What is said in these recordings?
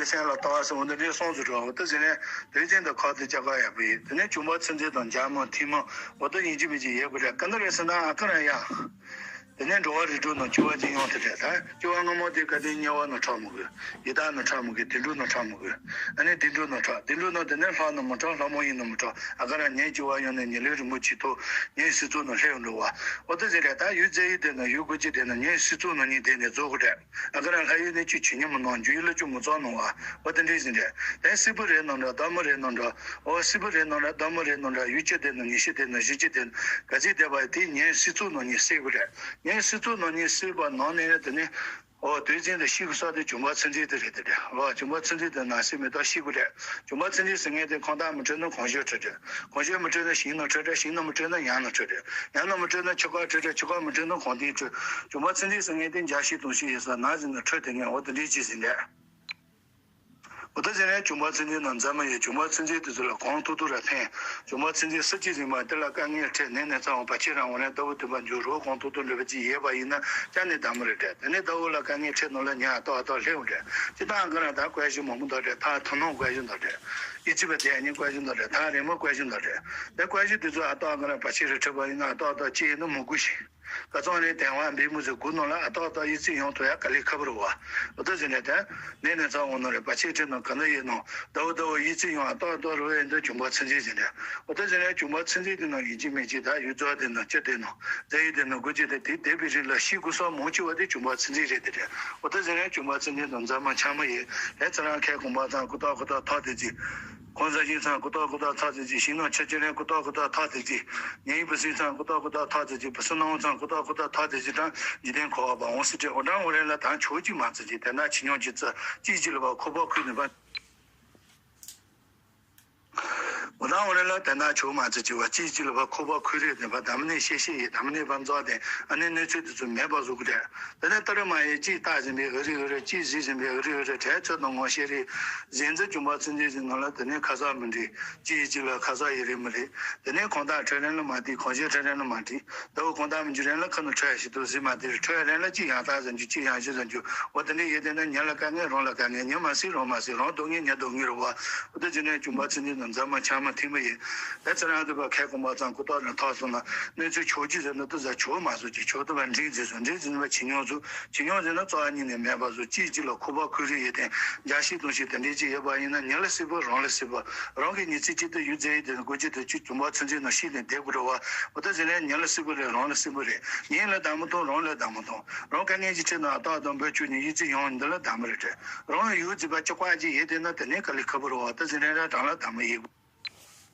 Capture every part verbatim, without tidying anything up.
སེམས་ལ་ལྟ་བ་སེམས་འོ་འདི་འདྲའི་སོང་ཚུལ་འགྲོ་འོ་ད་ཟེར་ནས་དུས་ཅན་དུ་ཁག་ཏུ་ལྕགས་ཀ་ཡག་པོ་ཡིན། དེ་ནས་བྱུང་པ་ཚུན་ཆད་དང་འཇར་མ་ཐིག་མ་འོ་ད་ཡིན་གཅིག་མིན་གཅིག་ཡོད་དགོས་རེད། ག་འདི་རེད་ཟེར་ན་ཨ་ཀ་ར་ཡ། དེ་ནས་འགྲོ་བ་རིགས་དྲུག་ནང་སྐྱེ་བ་གཅིག་ཡོང་དེ་རེད་ད། སྐྱེ་བ་སྔ་མ་དེ་ག་དེ་དམྱལ་བ་ནང་འཁྲབ་མི་དགོས། ཡི་དྭགས་ནང་འཁྲབ་མི་དགོས། དུད་འགྲོ་ནང་འཁྲབ་མི་དགོས། ཨ་ནི་དུད་འགྲོ་ནང་འཁྲབ། དུད་འགྲོ་ནང་དེ་ནས་ལྷ་ནང་མི་འཁྲབ། ལྷ་མོ་ཡི་ནང་མི་འཁྲབ། ཨ་ཀ་ར་ཉའི་སྐྱེ་བ་ཡོང་ནས་ཉི་ལེ་རིན་པོ་ཆེ་ཐོག་ཉའི་སྲིད་ཚོགས་ནང་སླེབས་འགྲོ་བ། འོ་ད་ཟེར་རེད་ད། ཡུལ་རྫས་ཡུལ་དེ་ནང་ཡུལ་སྒོ་ཅི་དེ་ནང་ཉའི་སྲིད་ཚོགས་ནང་ཉིད་དེ་ནས་རྫོགས་དགོས་རེད། ཨ་ཀ་ར་ལྷ་ཡུལ་ནས་ཅིག་བྱེད་ཉན་མི་གནང་། རྒྱུ་ཡུལ་ལ་ཅུང་མི་རྫོགས་གནང་བ། འོ་དེ་འདྲའི་ཟིན་རེད། དེ་སྲིད་པ་རེད་གནང་འདྲ་བདག་མོ་རེད་གནང་འདྲ། འོ་སྲིད་པ་རེད་གནང་འདྲ་བདག་མོ་རེད་གནང་འདྲ། ཡུལ་སྤྱི་དེ་ནང་ཉི་ཤུ་དེ་ནང་བཞི་བཅུ་དེ་ནང་ག་ཚིག་བསྡད་པ་དེ་ཉའི་སྲིད་ཚོགས་ནང་ཉིད་སྲིད་པ་རེད། ཉའི་སྲིད་ཚོགས་ནང་ཉིད་སྲིད་པ་ནང་ནས་དེ་ནི། འོ་དུས་ཅན་དུ་ཤི་དགོས་ས་དེ་བྱུང་བ་ཚུན་ཆད་དེ་རེད་དེ་རེད། འོ་བྱུང་བ་ཚུན་ཆད་དེ་ནང་སྲིད་མེ་ཏོག་ཤི་དགོས་རེད། བྱུང་བ་ཚུན་ཆད་ཟེར་མཁན་དེ་ཁོང་དག་མི་འཕྲོད་ན་གོང་ཞོལ་འཕྲོད་རེད། གོང་ཞོལ་མི་འཕྲོད་ན་ཞིང་ནང་འཕྲོད་རེད། ཞིང་ནང་མི་འཕྲོད་ན་ཡང་ནང་འཕྲོད་རེད། ཡང་ནང་མི་འཕྲོད་ན་ཆུ་ཁ་འཕྲོད་རེད། ཆུ་ཁ་མི་འཕྲོད་ན་གོང་ཐིག་འཕྲོད། བྱུང་བ་ཚུན་ཆད་ཟེར་མཁན་དེ་འཇའ་ཤིག་དུང་ཤིག་ཡོད་ས་ན་ཟིན་ན་འཕྲོད་དེ་ངས་འོ་དེ་འདྲའི་ཅི་ཟིན་རེད། འོ་ད་ཟེར་ནས་བྱུང་བ་ཚུན་ཆད་ནང་འཛམ་མ་ཡོད། བྱུང་བ་ཚུན་ཆད་དེ་ཚོ་ལ་གོང་ཐུག་ཐུག་ར་འཕེན། བྱུང་བ་ཚུན་ཆད་ས་བཅད་ཟིན་པ་དེ་ལ་དཀའ་ངལ་འཕྲད་ནས་ནས་ཚང་བ་ཕྱི་རང་འོ་ནས་ལྟ་བུ་དུ་བ་འཇུ་རོ་གོང་ཐུག་ཐུག་འདྲ་བ་ཅི་ཡོད་པ་ཡིན་ན་ཅང་ནས་དམ་རེད་དྲན། དེ་ནས་ལྟ་བུ་ལ་དཀའ་ངལ་འཕྲད་ནོ་ལ་ཉ་ཏོག་ཏོག་སླེབས་འོང་དྲན། ཅི་ལྟར་ག་ར་ད་བཀའ་བཞིན་མང་པོ་འདོག་དྲན། ད་ཐུན་མོང་བཀའ་བཞིན་འདོག་དྲན། ཨི་ཅི་བ་དེ་ཉིད་བཀའ་བཞིན་འདོག་དྲན། ད་རེ་མོ་བཀའ་བཞིན་འདོག་དྲན། དེ་བཀའ་བཞིན་དེ་ཚོ་ཨ་ཏོག་ག་ར་ཕ་ཕྱི་རུ་འཕྲད་པ་ཡིན་ན་ཨ་ཏོག་ཏོག་ཅི་ཡིན་ན་མོ་དགུ་ཞིག་ག་ཚང་རེད་དེང་བ་འབད་མུ་ཟེར་དགུ་ནང་ལ་ཨ་ཏོག་ཏོག་ཡིད་ཚིམ་ཡོང་ཐུབ་ཡ་ག་ལེ་ཁ་བུར་བ། འོ་ད་ཟེར་ནས་དེ་ནས་ནས་ཚང་འོང་ནོ་རེད། པ་ཆེ་ཁྲི་ནང་ག་ན་ཡོད་ནོ་ད་འོ་ད་འོ་ཡིད་ཚིམ་ཡོང་ཨ་ཏོག་ཏོག་རུ་བའི་འདི་བྱུང་བ་ཚུན་ཆད་ཟེར་ནས། འོ་ད་ཟེར་ནས་བྱུང་བ་ཚུན་ཆད་དེ་ནང་ཡིན་གཅིག་མིན་གཅིག་ད་ཡུལ་རྫོགས་དེ་ནང་སྤྱི་དེ་ནང་རྫ་ཡུལ་དེ་ནང་དགུ་གཅིག་དེ་དེ་འདས་པའི་རིགས་ལ་ཤི་དགོས་ས་མང་ཆེ་བ་དེ་བྱུང་བ་ཚུན་ཆད་རེད་དེ་རེད། འོ་ད་ཟེར་ནས་བྱུང་བ་ཚུན་ཆད་དང་འཛམ་མ་ཆ་མ་ཡིན་ལས་ཚེ་རང་ཁའི་གོམ་པ་ཚང་ཀུ་ཏོག་ཀུ་ཏོག་ཐོག་དེ་གཅིག་ཁོང་ས་ཞིང་ཚང་ཀུ་ཏོག་ཀུ་ཏོག་ཐག་ཚིག་ཅིག་ཞིང་ནང་ཆུ་ཆུ་རན་ཀུ་ཏོག་ཀུ་ཏོག་ཐག་ཚིག་ཅིག་ཉེ་ཡི་བུ་སྲིང་ཚང་ཀུ་ཏོག་ཀུ་ཏོག་ཐག་ཚིག་ཅིག་བུ་སྲིང་ནང་ཚང་ཀུ་ཏོག་ཀུ་ཏོག་ཐག་ཚིག་ཅིག་དང་འཇིག་རྟེན་འཁོར་བ་པ་འོང་སྲིད་དྲན། འོ་དྲང་འོ་རན་ལ་དང་ཆོས་ཅིག་མ་ཚིག་ཅིག་དེ་ན་ཆི་ཉོག་ཅིག་ཙི་ཅིག་ཅིག་ལ་བ་ཁོ་པ་ཁུལ་ནས་པ། འོ་དྲང་འོ་རན་ལ་དེ་ན་ཆོས་མ་ཚིག་ཅིག་བ་ཅིག་ཅིག་ལ་བ་ཁོ་པ་ཁུལ་རེད་ནས་པ་དམ་ནས་ཤེས་ཤེས་ཡིན་དམ་ནས་པ་མཛོག་དེ་ཨ་ནི་གནོད་འཚེ་དེ་ཚོ་མེད་པ་བཟོ་གི་རེད། དེ་ནས་ཏི་རུ་མ་ཡི་གཅིག་བལྟ་བཞིན་པའི་འུ་རི་འུ་རི་གཅིག་གཟིགས་བཞིན་པའི་འུ་རི་འུ་རི་བྲལ་ཚོད་དང་ངོ་ཤེས་རིག་གཞན་ཚོ་བྱུང་བ་ཚུན་ཆད་ཀྱི་ནང་ལ་དེ་ནས་ཁ་ས་མི་འགྲིག་གཅིག་གཅིག་ལ་ཁ་ས་ཡི་རེད་མི་རེད། དེ་ནས་ཁོང་དག་ཁྲོད་རན་ལ་མ་དེ་གོང་ཞལ་ཁྲོད་རན་ལ་མ་དེ་ལྟ་བུ་ཁོང་དག་མི་འཇུ་རན་ལ་ཁ་ནས་ཁྲོད་ཞིག་ཏུ་གཟིགས་མ་དེ་ཁྲོད་རན་ལ་གཅིག་ཡང་དག་ཟེར་རྒྱུ་གཅིག་ཡང་ཞིག་ཟེར་རྒྱུ་འོ་དེ་འདྲ་ཡོད་དེ་ན་ཉིན་ལ་དཀའ་ངལ་རང་ལ་དཀའ་ངལ་ཉི་མ་སྲིད་རང་མ་སྲིད་རང་སྡུག་བསྔལ་ཉིན་སྡུག་བསྔལ་རེད་བ། འོ་དེ་ཅི་ནས་བྱུང་བ་ཚུན་ཆད་ནང་འཛམ་མ་ཆ་མ་ཐིག་མ་ཡིན། དེ་ཚེ་རང་དུ་བ་ཁའི་གོམ་པ་ཚང་ཀུ་ཏོག་ནས་ཐོག་སོང་ན་གནོད་འཚེ་ཆོག་ཅི་ཟེར་ན་ཏི་ཟ་ཆོག་མ་བཟོ་ཅི་ཆོག་ཏི་བ་འགྲིག་ཟེར་སོང་འགྲིག་ཟེར་ན་བ་ཇེ་ཉུང་ཚུལ། ཇེ་ཉུང་ཟེར་ན་རྩ་བ་ཉིད་ནས་མེད་པ་བཟོ། གཅིག་གཅིག་ལ་ཁོ་པ་ཁུལ་རེ་ཡོད་དེ་འཇའ་ཤིག་དུང་ཤིག་དེ་འདྲའི་ཅིག་ཡོད་པ་ཡིན་ན་ཉིན་ལ་སྲིད་པ་རང་ལ་སྲིད་པ་རང་གི་ཉི་ཚེ་གཅིག་ཏུ་ཡུལ་རྫས་ཡོད་དེ་དགུ་གཅིག་ཏུ་གཅིག་བྱུང་བ་ཚུན་ཆད་ནང་ཤི་ནས་བསྡད་དགོས་རེད་བ། འོ་ད་ཟེར་ནས་ཉིན་ལ་སྲིད་པ་རེད་རང་ལ་སྲིད་པ་རེད། ཉིན་ལ་བདག་མོ་མཐོང་རང་ལ་བདག་མོ་མཐོང་རང་དཀའ་ངལ་གྱི་ཆེད་དུ་ཨ་སྟག་དང་འབོད་བཅུག་ནས་ཡིད་ཚིམ་ཡོང་འདི་ལ་བདག་མོ་རེད་དྲན། རང་ཡུལ་རྫི་པ་གཅིག་པ་གཅིག་ཡོད་དེ་ན་དེ་ནས་དཀའ་ལས་ཁག་པོ་རེད་བ། ད་ཟེར་ནས་རང་རང་ལ་བདག་མོ་ཡིན།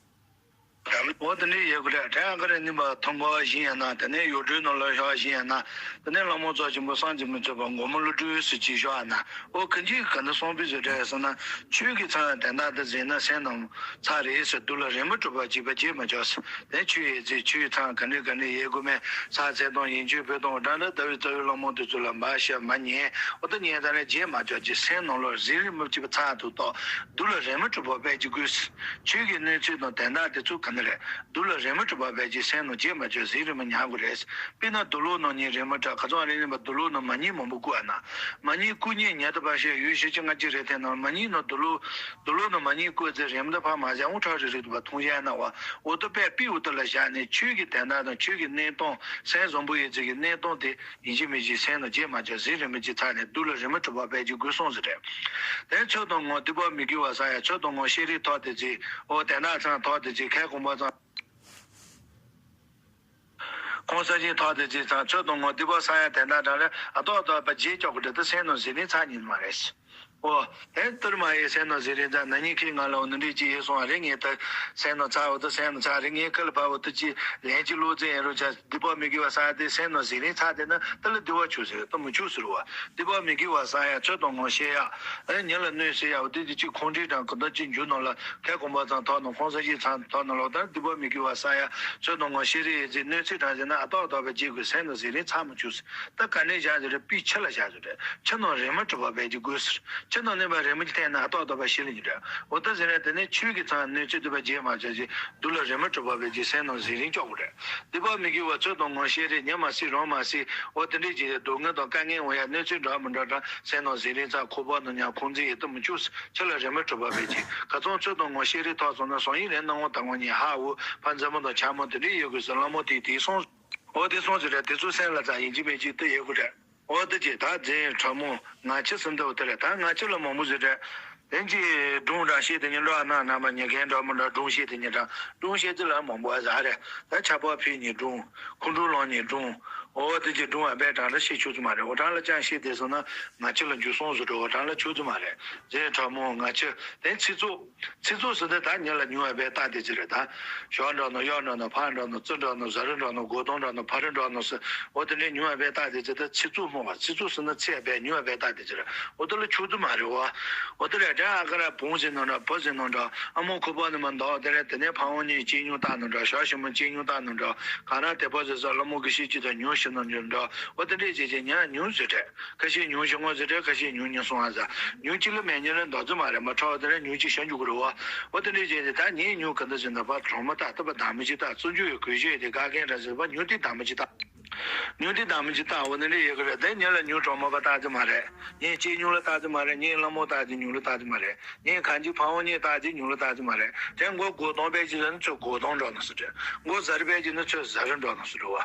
འོ་དེ་འདྲའི་ཡོད་དགོས་རེད་དྲན། ཨ་ཀ་རེ་ནི་མ་ཐོན་པ་བཞིན་ཡང་ན་དེ་ནས་ཡོ་སྒྲུའི་ནང་ལ་བཞག་བཞིན་ཡང་ན་དེ་ནས་བླ་མ་རྩ་ཆེན་པོ་སངས་རྒྱས་མི་ཚོགས་པ་མགོན་པོ་ཀླུ་སྒྲུབ་སུ་ཅིག་བཞག་ཡང་ན་འོ་གང་ཅིག་ག་འདི་གསུངས་པའི་བཟོ་འདྲ་ཡོད་སོང་ན་ཆོས་ཀྱི་མཚན་དེ་འདྲ་དེ་ཟིན་ན་སེམས་ནང་ཚར་རེད་ཟེར། སྡུག་ལ་རེ་མ་གྲུབ་པ་བྱེད་པ་བྱེད་མ་ཆོག་ཟེར། དེ་ཆོས་ཡོད་ཚེ་ཆོས་ཚང་ག་ནས་ག་ནས་ཡོད་དགོས་མེད་ས་ཚད་དང་ཡིན་ཆོས་བོད་དང་འདྲ་འདྲ་ལྟ་བའི་རྩ་བའི་བླ་མ་དེ་ཚོ་ལ་འབའ་ཤ་མ་ཉན། འོ་ད་ཉན་ད་ནས་བྱེད་མ་ཆོག་ཅིག་སེམས་ནང་ལ་ཟིན་རེ་མ་བྱེད་པ་ཚར་ཐུབ་ཐོག་སྡུག་ལ་རེ་མ་གྲུབ་པ་བས་ཅིག་དགོས་ཟེར། ཆོས་ཀྱི་གནོད་འཚེ་དང་དེ་འདྲ་དེ་ཚོ་ག་ནས་རེད། སྡུག་ལ་རེ་མ་གྲུབ་པ་བས་ཀྱི་སེམས་ནང་བརྗེད་མ་བཅུག་ཟིག་རེ་མ་ཉར་དགོས་རེད། དཔེར་ན་དུག་ལོག་ནང་ཉིད་རེ་མ་གྲག་ག་ཚོད་རེ་ཡིན་པ་དུག་ལོག་ནང་མ་ཉིད་མང་པོ་བསྐུར་ཨ་ན། མ་ཉིད་བསྐུར་ཉིད་ཉལ་ཐུབ་པ་ཞིག་ཡུལ་བཞི་བཅུ་ལྔ་བཅུ་རེ་ཐེ་ནང་མ་ཉིད་ནང་དུག་ལོག་དུག་ལོག་ནང་མ་ཉིད་བསྐུར་ཚེ་རེ་མ་ད་ཕ་མ་བཞག་འུ་ཁྲག་རེ་རེ་དུ་བ་འཐུང་ཡ་ན་བ། འོ་དོ་པས་པི་འུ་དོ་ལ་བཞག་ནས་ཆོས་ཀྱི་དན་རྟགས་དང་ཆོས་ཀྱི་གནས་སྟངས་སེམས་བཟང་པོ་ཡོད་ཚད་ཀྱི་གནས་སྟངས་དེ་ཡིན་གཅིག་མིན་གཅིག་སེམས་ནང་བརྗེད་མ་བཅུག་ཟིག་རེ་མ་གཅིག་ཚར་ནས་སྡུག་ལ་རེ་མ་གྲུབ་པ་བས་ཀྱི་དགོས་གསུངས་ཟིག་རེད། དེ་ཆོས་དང་ངོ་སྡིག་པ་མི་དགེ་བ་བསགས་ཡ་ཆོས་དང་ངོ་ཤེས་རིག་ཐོག་དེ་ཚེ་འོ་དན་རྟགས་ཚང་ཐོག་དེ་ཚེ་ཁའི་གོམ་པ་ཚང་། ཁོང་ས་ཞིང་ཐོག་དེ་ཅི་ཚང་ཆོས་དང་ངོ་སྡིག་པ་བསགས་ཡ་དེ་འདྲ་འདྲ་རེད། ཨ་ཏོག་ཏོག་པ་རྗེས་ཀྱོག་གི་འདྲ་དུ་སེམས་ནང་ཟིན་ནི་ཚ་ཉིན་མ་རེད། ཨོ། དེ་ལྟར་མ་ཡེ་སེམས་ནང་ཟིན་རེད་ད་ན་ཉིན་ཁྱི་ང་ལ་འོ་ནི་འདྲི་ཅི་ཡེ་སོང་རེད་ངས་ད་སེམས་ནང་ཚ་འོ་ད་སེམས་ནང་ཚ་རེད་ངས་ཁ་ལ་བབ་འོ་ད་ཅི་ལན་ཅི་ལོ་ཙེ་ཡེ་རོ་ཆ་སྡིག་པ་མི་དགེ་བ་བསགས་དེ་སེམས་ནང་ཟིན་རེད་ཚ་དེ་ན་ད་ལ་སྡིག་པ་ཆུ་ཟེར་ད་མི་ཆུ་ཟེར་བ། སྡིག་པ་མི་དགེ་བ་བསགས་ཡ་ཆོས་དང་ངོ་ཤེས་ཡ། ཨ་ནི་ཉིན་ལ་གནོད་སེལ་ཡ་འོ་དེ་དེ་ཅི་ཁོང་ཁྲིའི་གྲངས་གོ་ད་ཅི་འཇུ་ནོ་ལ་ཁའི་གོམ་པ་ཚང་ཐོག་ནོ་ཁོང་ས་ཅི་ཚང་ཐོག་ནོ་ལོ་ལྟར་སྡིག་པ་མི་དགེ་བ་བསགས་ཡ་ཆོས་དང་ངོ་ཤེས་རེ་ཡེ་ཚེ་གནོད་འཚེ་གྲངས་ཟེར་ན་ཨ་ཏོག་ཏོག་པ་རྗེས་དགོས་སེམས་ནང་ཟིན་རེད་ཚ་མི་ཆུ་ཟེར། ད་ག་ནས་བཞག་ཟེར་རེད་པི་ཆུ་ལ་བཞག་ཟེར་རེད་ཆུ་ནང་རེ་མ་གྲུབ་པ་བས་ཀྱི་དགོས་ཟེར། ཕྱི་ནང་གནོད་པ་རེ་མིག་གིས་བལྟས་ན་ཨ་ཏོག་ཏོག་པ་ཤི་ལ་ཉིད་རེད། འོ་ད་ཟེར་ན་དེ་ནས་ཆོས་ཀྱི་མཚང་གནོད་འཚེ་འདོད་པ་བརྗེད་མ་བྱ་ཞིང་། སྡུག་ལ་རེ་མིག་གྲུབ་པ་བས་ཀྱི་སེམས་ནང་ཟས་རིན་གཅོག་དགོས་རེད། སྡིག་པ་མི་དགེ་བ་ཚོད་དང་ངོ་ཤེས་རེད། ཉམས་མ་སྲིད་རང་མ་སྲིད། འོ་དེ་འདྲའི་ཅིག་སྡུག་བསྔལ་དང་དཀའ་ངལ་འོང་ཡ་གནོད་འཚེ་འདྲ་མི་འདྲ་དང་སེམས་ནང་ཟས་རིན་ཚ་ཁོག་པ་ནང་ཉ་ཁོང་འཛིན་ཡེ་ཏུ་མི་བཅུག་ཕྱི་ལ་རེ་མིག་གྲུབ་པ་བས་ཀྱི་ཁ་ཚང་ཚོད་དང་ངོ་ཤེས་རེད། ཐོག་སོང་ན་སང་ཡིན་རེད། སྣང་བ་དང་བ་ཉིད་ཧ་འུ་ཕ་མཛེས་མ་དང་ཆ་མ་དེ་འདྲའི་ཡོད་དགོས་སུ་ལ་མོ་དེ་དེ་སོང་། འོ་དེ་སོང་ཟེར་རེད། དེ་ཚོ་སེམས་ལ་ཚ་ཡིན་གཅིག་མིན་གཅིག་དུ་ཡོད་དགོས་རེད། འོ་དེ་ཅི་ད་རྫས་ཕྲ་མོ་ང་ཁྱི་ཟིན་འདུག་དེ་རེད། ད་ང་ཁྱི་ལ་མང་པོ་ཟེར་རེད། དེ་ཅི་སྒྲུང་འདྲ་བཤད་དེ་ཉིན་འགྲོ་ཨ་ན་ན་མ་ཉེ་རྒན་འདྲ་མི་འདྲ་སྒྲུང་བཤད་དེ་ཉིན་འདྲ་སྒྲུང་བཤད་དེ་ལ་མང་པོ་ཨ་ཟ་རེད། ད་ཆར་པ་ཕི་ཉི་སྒྲུང་ཁོང་ཁྲོ་ལངས་ཉི་སྒྲུང་། འོ་དེ་ཅི་སྒྲུང་ཨ་བས་གྲངས་ལ་བཤད་ཆོག་གི་མ་རེད། འོ་གྲངས་ལ་ཅང་བཤད་དེ་སོང་ན་ང་ཁྱི་ལ་འཇུ་སོང་ཟེར་འགྲོ། འོ་གྲངས་ལ་ཆོག་གི་མ་རེད། རྫས་ཕྲ་མོ་ང་ཁྱི་དེ་ཚིག་རྩུབ། ཚིག་རྩུབ་ཟེར་དེ་ད་ཉིན་ལ་ཉུང་བ་བས་བཏགས་དེ་ཅི་རེད། ད་ཞོགས་འདྲ་ནོ་གཡག་འདྲ་ནོ་ཕག་འདྲ་ནོ་ཙི་འདྲ་ནོ་ཟ་རི་འདྲ་ནོ་སྒོ་དོང་འདྲ་ནོ་ཕ་རི་འདྲ་ནོ་ཟེར། འོ་དེ་འདྲའི་ཉུང་བ་བས་བཏགས་དེ་ཅི་ད་ཚིག་རྩུབ་སྨོས་པ། ཚིག་རྩུབ་ཟེར་ན་ཚིག་བས་ཉུང་བ་བས་བཏགས་དེ་ཅི་རེད། འོ་དེ་ལ་ཆོག་གི་མ་རེད་བ། འོ་དེ་རེད། ད་ཨ་ཀ་ར་བུང་ཟེར་ནོ་འདྲ་བུ་ཟེར་ནོ་འདྲ་ཨ་མོ་ཁུ་པ་ནི་མ་འདོག་དེ་རེད། དེ་ནས་ཕ་བོང་གཉིས་ཅི་ཉུང་བཏགས་ནོ་འདྲ་ཞག་ཞི་མོ་ཅི་ཉུང་བཏགས་ནོ་འདྲ་ག་ར་དེ་པ་ཟེར་ས་ལ་མོ་གི་ཤེས་ཀྱི་དང་ཉུང་ཞི་ནོ་འདྲ། འོ་དེ་འདྲའི་བྱས་བྱས་ཉ་ཉུང་ཟེར་རེད། ཁ་ཤས་ཉུང་ཞི་ངོ་ཟེར་རེད། ཁ་ཤས་ཉུང་ཉུང་སོང་ཨ་ཟ། ཉུང་གཅིག་ལ་མེད་ཉིན་ལ་འདོག་རྩིས་མ་རེད། མ་ཁྲ་བ་དེ་རེད། ཉུང་གཅིག་ཤ་འཇུག་གི་རེད་བ། འོ་དེ་འདྲའི་རྗེས་དེ་ད་ངས་ཉུང་གི་འདི་ཟེར་ན་བ་གྲོག་མ་ཏག་ཏག་པ་དམ་མི་ཅི་ཏག་བཙུན་ཆུ་ཡི་གོས་ཞོས་དེ་དགའ་མཁན་འདྲ་ཟེར་བ་ཉུང་དེ་དམ་མི་ཅི་ཏག་ཉུང་དེ་དམ་མི་ཅི་ཏག་འོ་དེ་འདྲའི་ཡོད་གི་རེད། དེ་ཉིན་ལ་ཉུང་གྲོག་མ་པ་ཏག་ཏག་མ་རེད། ངས་ཅི་ཉུང་ལ་ཏག་ཏག་མ་རེད། ངས་ལ་མོ་ཏག་ཏག་ཉུང་ལ་ཏག་ཏག་མ་རེད། ངས་གང་ཅི་ཕ་བོང་གཉིས་ཏག་ཏག་ཉུང་ལ་ཏག་ཏག་མ་རེད། དེ་མགོ་སྒོ་དོང་པས་ཅི་ཟེར་ན་ཚོས་སྒོ་དོང་འགྲོ་ན་སུ་རེད། མགོ་ཟ་རི་པས་ཅི་ན་ཚོས་ཟ་རི་འགྲོ་ན་སུ་རེད་བ།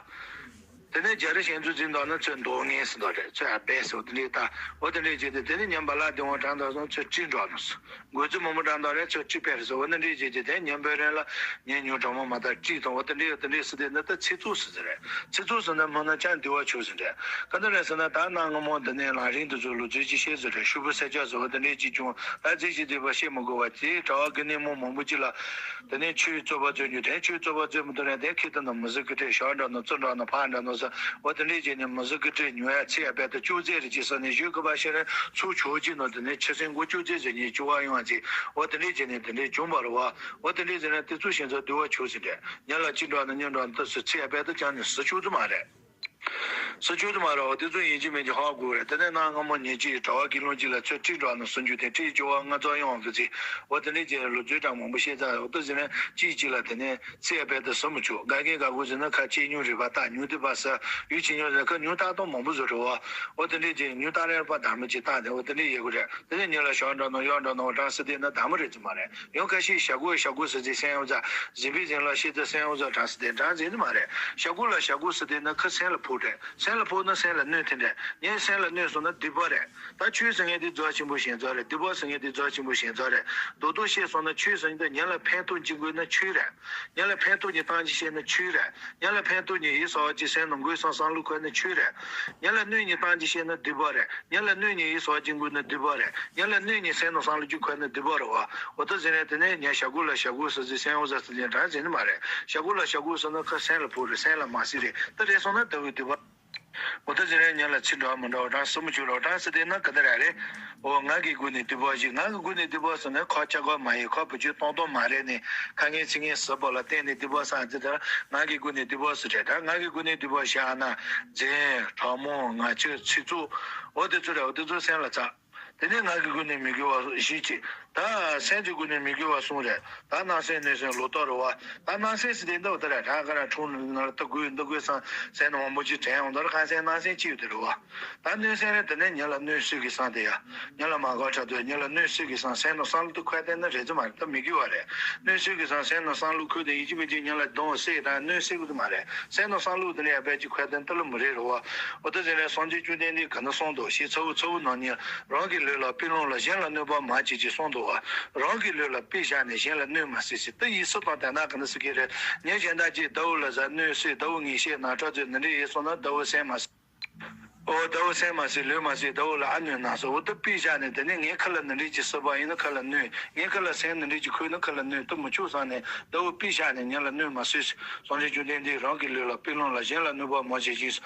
དེ་ནས་རྒྱ་རི་ཞེན་ཚུལ་འཛིན་མདོག་ན་ཚོས་མདོག་ངན་སུ་མདོག་རེད། ཚོས་ཨ་བས་སུ་དེ་འདྲའི་ལྟ། འོ་དེ་འདྲའི་བྱས་ཏེ་དེ་ནས་ཉམས་པ་ལ་དེ་འོང་དྲང་དང་སོང་ཚོས་ཀྲི་འགྲོ་ནོ་སུ། མགོ་ཚོས་མོ་མོ་དྲང་དང་རེད། ཚོས་ཀྲི་པས་རེད་སོ། འོ་དེ་འདྲའི་བྱས་ཏེ་དེ་ཉམས་པའི་རིང་ལ་ཉེ་ཉུང་གྲོག་མོ་མ་དང་ཀྲི་དང་འོ་དེ་འདྲའི་འོ་དེ་འདྲའི་སུ་དེ་ནི་ད་ཚིག་རྩུབ་སུ་ཟེར་རེད། ཚིག་རྩུབ་སུ་ན་མོ་ན་ཅང་འདི་བ་ཆོས་ཟེར་རེད། ག་འདི་རེད་ཟེར་ན་ད་གནའ་སྔ་མོ་འདི་ནས་ལམ་རིམ་དུ་ཚོས་ལོ་རྒྱུས་ཀྱི་བཤད་ཟེར་རེད། ཤུ་བུ་ས་ཆ་ཟེར་འོ་དེ་འདྲའི་ཅིག་བྱུང་། ད་ཚིག་ཅིག་དེ་བ་བཤད་མི་དགོས་བ་དེ་གྲྭ་བ་དགེ་འདུན་མོ་མང་པོ་ཅིག་ལ། དེ་ནས་ཆོས་རྩོད་པ་རྩོད་རྒྱུ་དེ་ཆོས་རྩོད་པ་རྩོད་མི་ཐུབ་ན་དེ་ཁྱེད་ད་ནི་མི་ཟི་གི་ཏྲེ་ཞོ་འདྲ་ནོ་ཙི་འདྲ་ནོ་ཕ་འདྲ་ནོ་ཟེར། འོ་དེ་འདྲས་བྱས་ནས་མི་ཟི་གི་ཏྲེ་ཉོ་ཡ་ཚེ་ཡ་བས་ད་ཅུ་ཙེ་རེ་ཅི་ས་ནས་ཞོ་གི་པ་ཤེ་རེ་ཚུ་ཆོ་ཅི་ནོ་དེ་ནས་ཆི་སེང་གོ་ཅུ་ཙེ་ཟེར་ཉེ་ཅུ་བ་ཡོང་བ་ཅི། འོ་དེ་འདྲས་བྱས་ནས་དེ་འདྲས་བྱུང་བ་རེད་བ། འོ་དེ་འདྲས་བྱས་ནས་དེ་ཚོ་ཞེན་ཚ་འདུལ་བ་ཆོས་ཟེར་འདྲས་ཉ་ལ་ཅི་འདྲ་ནི་ཉ་འདྲ་ནི་ད་སུ་ཚེ་ཡ་བས་ད་ཅང་ནས་སུ་ཆོ་ཙི་མ་རེད། སུ་ཆོས་དུ་མ་ར་བ་དེ་ཚོ་ཡིན་གཅིག་མིན་གཅིག་ཧ་གོ་རེད། དེ་ནས་གནའ་སྔ་མོ་ཉེ་གཅིག་གྲྭ་བ་དགེ་སློང་གཅིག་ལ་ཚོས་ཀྲིག་འགྲོ་ནས་སུན་རྒྱུ་དེ་ཀྲིག་ཅོ་བ་ལྔ་ཚོགས་ཡོང་གི་ཚེ། འོ་དེ་འདྲས་ཀྱི་ལོ་རྒྱུས་གྲངས་མང་པོ་བཤད་ཚར། འོ་དེ་ཟིན་ནས་གཅིག་གཅིག་ལ་དེ་ནས་ཚེ་ཡ་བས་དེ་ཟུམ་མི་ཆོག་དགའ་མཁན་དགའ་དགུ་ཟིན་ན་ཁ་ཆེ་ཉུང་རེད་པ། ད་ཉུང་དེ་པ་ས་ཡུལ་ཆེ་ཉུང་ཟིན་ན་ཁ་ཉུང་ཏག་ཏག་མང་པོ་བཟོ་རེད་བ། འོ་དེ་འདྲས་ཀྱི་ཉུང་ཏག་རེད་པ་དམ་མི་ཅིག་བཏགས་ཏེ་འོ་དེ་འདྲས་ཡོད་གི་རེད། དེ་ནས་ཉིན་ལ་ཞོགས་འགྲོ་ནོ་གཡོག་འགྲོ་ནོ་འོ་གྲངས་སུ་བལྟས་ན་དམ་མི་རེད་ཙི་མ་རེད། ཡང་ཁ་ཤས་ཞ་གུ་ཞ་གུ་ཟེར་ཚེ་སེམས་ཡོད་ཚ་གཟིམ་པའི་སེམས་ལ་ཤེས་ཚེ་སེམས་ཡོད་ཚ་གྲངས་སུ་བལྟས་གྲངས་ཟེར་ནི་མ་རེད། ཞ་གུ་ལ་ཞ་གུ་ཟེར་བལྟས་ན་ཁ་སེམས་ལ་ཕོག་རེད། སེམས་ལ་ཕོག་ན་སེམས་ལ་གནོད་དེ་འདྲ་ངས་སེམས་ལ་གནོད་སོང་ན་སྡིག་པ་རེད། ད་ཆོས་ཟེར་མཁན་དེ་རྫོགས་ཆེན་པོ་ཞེན་ཚོ་རེད། སྡིག་པ་ཟེར་མཁན་དེ་རྫོགས་ཆེན་པོ་ཞེན་ཚོ་རེད། རྡོག་རྡོག་བཤད་སོང་ན་ཆོས་ཟེར་མཁན་དེ་ཉན་ལ་ཕན་ཐོགས་ཅི་དགོས་ན་ཆོས་རེད། ཉན་ལ་ཕན་ཐོགས་ཀྱི་སྟངས་ཀྱི་བཤད་ན་ཆོས་རེད། ཉན་ལ་ཕན་ཐོགས་ཀྱི་ཡིད་གསོ་བ་ཅི་སེམས་ནང་འགོས་སོང་བསམ་བློ་འཁོར་ན་ཆོས་རེད། ཉན་ལ་གནོད་ཀྱི་སྟངས་ཀྱི་བཤད་ན་སྡིག་པ་རེད། ཉན་ལ་གནོད་ནས་ཡིད་གསོ་བ་ཅི་དགོས་ན་སྡིག་པ་རེད། ཉན་ལ་གནོད་ནས་སེམས་ནང་བསམ་བློ་ཅི་འཁོར་ན་སྡིག་པ་རེད་བ། འོ་ད་ཟེར་ནས་དེ་ནས་ཉན་ཞ་གུ་ལ་ཞ་གུ་ཟེར་ཚེ་སེམས་འོ་ཟེར་ཚེ་ཉན་གྲངས་ཟེར་ནི་མ་རེད། ཞ་གུ་ལ་ཞ་གུ་ཟེར་ན་ཁ་སེམས་ལ་ཕོག་རེད། སེམས་ལ་མ་སྲིད་རེད། ད་རེད་སོང་ན་ལྟ་བུའི་སྡིག་པ། འོ་ད་ཟེར་ནས་ཉན་ལ་ཚིག་འདྲ་མི་འདྲ་བ་གྲངས་སུ་མི་ཆུ་ལོ་གྲངས་སུ་བལྟས་ན་ག་འདི་ར་རེད། འོ་ང་གི་སྒོ་ནས་སྡིག་པ་ཞིག་ང་གི་སྒོ་ནས་སྡིག་པ་ཟེར་ན་ཁ་ལྕགས་སྒོ་མ་ཡིན། ཁ་བུ་ཆུ་སྟོང་སྟོང་མ་རེད་ནས་ཁ་ངན་ཚིག་ངན་ཟེར་པ་ལ་བརྟེན་ནས་སྡིག་པ་བསགས་ཚེ་ད་ང་གི་སྒོ་ནས་སྡིག་པ་ཟེར་རེད། ད་ང་གི་སྒོ་ནས་སྡིག་པ་བཞག་ན་རྫུན་ཕྲ་མོ་ང་ཆོས་ཚིག་རྩུབ་འོ་དེ་ཚོ་རེད། འོ་དེ་ཚོ་སེམས་ལ་ཚ། དེ་ནས་ང་གི་སྒོ་ནས་མི་དགེ་བ་བཞི་གཅིག་ད་སེམས་ཀྱི་སྒོ་ནས་མི་དགེ་བ་གསུམ་རེད། ད་སྣང་སེམས་གནོད་སེམས་ལོག་རྟོག་རེད་བ། ད་སྣང་སེམས་ཟེར་དེ་འདི་འོ་ད་ར་གྲངས་ཀ་ར་འཁྲུངས་ནས་ན་ལ་ལྟ་དགོས་འདི་དགོས་བསམ་སེམས་ནང་མང་པོ་ཅིག་དྲན་ཡོང་ད་ར་ཁ་སེམས་སྣང་སེམས་གཅིག་ཡོད་དེ་རེད་བ། ད་གནོད་སེམས་རེད། དེ་ནས་ཉིན་ལ་གནོད་བསྲེ་གི་བསམ་དེ་ཡ། ཉིན་ལ་མ་དགའ་ཕྲག་དོག་ཉིན་ལ་གནོད་བསྲེ་གི་བསམ་སེམས་ནང་བསམ་བློ་དེ་འཁོར་དེ་ནི་རེད་ཙི་མ་རེད། ད་མི་དགེ་བ་རེད། གནོད་བསྲེ་གི་བསམ་སེམས་ནང་བསམ་བློ་འཁོར་དེ་ཡིན་གཅིག་མིན་གཅིག་ཉིན་ལ་གདོང་བསྲེ་དང་གནོད་བསྲེ་གི་དེ་མ་རེད། སེམས་ནང་བསམ་བློ་དེ་ནས་ཡ་བས་ཅིག་འཁོར་དེ་འདི་ལ་མི་རེད་རེད་བ། འོ་ད་ཟེར་ནས་སངས་རྒྱས་བཅོམ་ལྡན་འདས་ག་ན་གསུངས་འདུག་ཞེས་ཚ་བོ་ཚ་བོ་ནང་ཉིད་རང་གི་ལུས་ལ་དཔེ་བླངས་ལ་གཞན་ལ་གནོད་པ་མ་བྱེད་ཅེས་གསུངས་འདུག་བ། རང་གི་ལུས་ལ་དཔེ་བཞག་ནས་གཞན་ལ་གནོད་མ་སྲིད་ཟེར། ད་ཡིག་སུ་དང་དེ་ན་ག་ན་སུ་གི་རེད། ཉིན་གཞན་དག་ཅིག་ཟླ་བོ་ལ་ཟ་གནོད་སྲིད། ཟླ་བོ་ངེས་ཤེས་ན་ཁྲག་ཚོས་འདི་འདྲའི་ཡིག་སོང་ན་ཟླ་བོ་སེམས་མ་སྲིད། ཨོ་ཟླ་བོ་སེམས་མ་སྲིད་ལུས་མ་སྲིད་ཟླ་བོ་ལ་ཨ་གནོད་ན་སོ། འོ་ད་དཔེ་བཞག་ནས་དེ་ནས་ངའི་ཁ་ལ་འདི་འདྲའི་ཅིག་སྲིད་པ་ཡིན་ན་ཁ་ལ་གནོད། ངའི་ཁ་ལ་སེམས་འདི་འདྲའི་ཅིག་འཁོར་ན་ཁ་ལ་གནོད་དུ་མི་ཆུག་བསམ་ནས་ཟླ་བོ་དཔེ་བཞག་ནས་ཉིན་ལ་གནོད་མ་སྲིད། སངས་རྒྱས་བཅོམ་ལྡན་འདས་རང་གི་ལུས་ལ་དཔེ་བླངས་ལ་གཞན་ལ་གནོད་པ་མ་བྱེད་ཅིང་།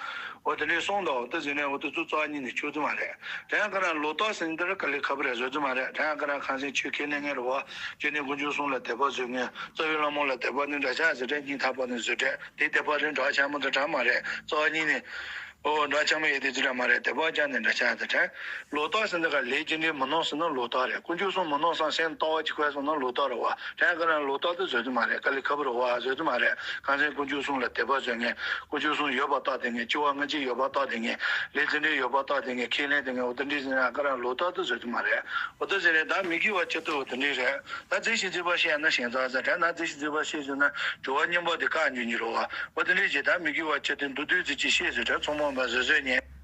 འོ་དེ་འདྲའི་གསུངས་འདུག་འོ་ད་ཟེར་ནས་འོ་དེ་ཚོ་རྩ་བ་ཉིད་ནས་ཆོས་ཚུལ་མ་རེད། དེ་ཡང་ག་རང་ལོ་ཏོག་ཟེར་འདི་ར་དཀའ་ལས་ཁག་པོ་རེད་བཟོ་རྒྱུ་མ་རེད། དེ་ཡང་ག་རང་ཁང་སེང་ཆོས་ཁས་ལེན་མཁན་རེད་བ། བཅོས་ནས་དཀོན་མཆོག་གསུམ་ལ་དད་པ་བཟོ་མཁན་རྩ་བའི་བླ་མ་ལ་དད་པ་ནི་འདྲ་ཆགས་ཟེར་འདྲ་སྙིང་ཐག་པ་ནས་བཟོ་འདྲ་དེ་དད་པ་རེད་འདྲ་ཆགས་མ་འདྲ་གྲངས་མ་རེད། རྩ་བ་ཉིད་ནས། ཨོ་འདྲ་ཆགས་མ་ཡོད་དེ་ཅི་འདྲ་མ་རེད། དད་པ་ཅན་དེ་འདྲ་ཆགས་དེ་དྲན། ལོག་ལྟ་ཟེར་འདི་ག་ལས་ཅི་འདྲའི་མི་སྣང་ཟེར་ན་ལོག་ལྟ་རེད། དཀོན་མཆོག་གསུམ་མི་སྣང་ཟེར་སེམས་ལྟ་བ་ཅིག་ཁོས་སོང་ན་ལོག་ལྟ་རེད་བ། དྲན་ག་རང་ལོག་ལྟ་དེ་བཟོ་རྒྱུ་མ་རེད། དཀའ་ལས་ཁག་པོ་རེད་བ། བཟོ་རྒྱུ་མ་རེད། གང་ཟེར་དཀོན་མཆོག་གསུམ་ལ་དད་པ་བཟོ་མཁན། དཀོན་མཆོག་གསུམ་ཡོད་པ་ལྟ་དེ་ངས་སྐྱེ་བ་སྔ་ཕྱི་ཡོད་པ་ལྟ་དེ་ངས་ལས་དེ་འདྲའི་ཡོད་པ་ལྟ་དེ་ངས་ཁས་ལེན་དེ་ངས་འོ་དེ་འདྲའི་ཟེར་ན་ཀ་རང་ལོག་ལྟ་དེ་བཟོ་རྒྱུ་མ་རེད། འོ་དེ་ཟེར་རེད། ད་མི་དགེ་བ་བཅུ་དེ་འོ་དེ་འདྲའི་རེད། ད་རྫས་གཞི་རྫས་པ་བཤད་ན་ཞེན་ཚ་ཟེར་དྲན། ན་རྫས་གཞི་རྫས་པ་བཤད་ཟེར་ན་སྦྱོར་བ་གཉིས་པ་དེ་བཀག་འཇུག་གཉིས་རེད་བ། འོ་དེ་འདྲའི་རྗེས་ད་མི་དགེ་བ་བཅུ་དེ་མདོ་སྡེ་རྫས་ཀྱི་བཤད་ཟེར་དྲན། ཚོགས་མང་པ་བཟོད་བཟོད་ཉན།